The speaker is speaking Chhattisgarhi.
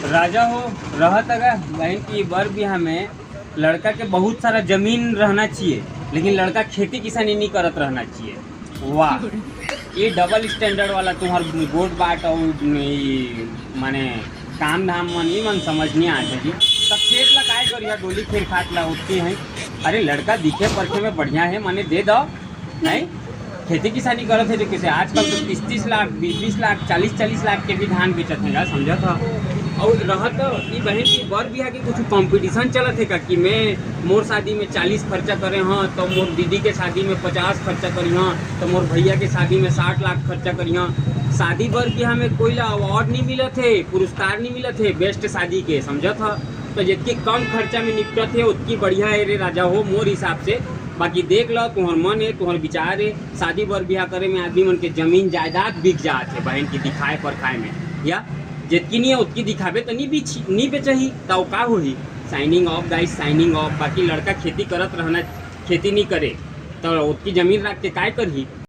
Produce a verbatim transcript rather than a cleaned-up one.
राजा हो, रहत अगर बहन की बर बिहा में लड़का के बहुत सारा जमीन रहना चाहिए, लेकिन लड़का खेती किसानी नहीं करत रहना चाहिए। वाह, ये डबल स्टैंडर्ड वाला तुम्हार गोठ बाट और ई माने काम धाम मन, ई मन समझ नहीं आते जी। तो खेत ला काय करिया, डोली खेर खात ला होती है। अरे लड़का दिखे परखे में बढ़िया है, माने दे दो, नहीं? खेती किसानी करत है जो किसे आजकल तो तीस तीस लाख, बीस बीस लाख, चालीस चालीस लाख के भी धान बेचत है, समझत हो? और रहत तो ई बहन की बर बिहा के कुछ कंपटीशन चलत है का कि मैं मोर शादी में चालीस खर्चा करे हाँ, तो मोर दीदी के शादी में पचास खर्चा करी हाँ, तो मोर भैया के शादी में साठ लाख खर्चा करी हाँ। शादी बर बिहा में कोई ला अवार्ड नहीं मिलत है, पुरस्कार नहीं मिलत है बेस्ट शादी के, समझत हो? तो जितकी कम खर्चा में निपटत है उतकी बढ़िया है रे राजा हो, मोर हिसाब से। बाकी देख लो, तुम्हार मन है, तुम्हार विचार है। शादी बर बिहा करे में आदमी मन के जमीन जायदाद बिक जात है बहन की दिखाए परखाए में, या जितकी नहीं है उतकी दिखाबे तो नहीं बेच नहीं बेचही, तो का होही? साइनिंग ऑफ गाइस, साइनिंग ऑफ। बाकी लड़का खेती करत रहना, खेती नहीं करे तो उतकी जमीन रख के काय करही?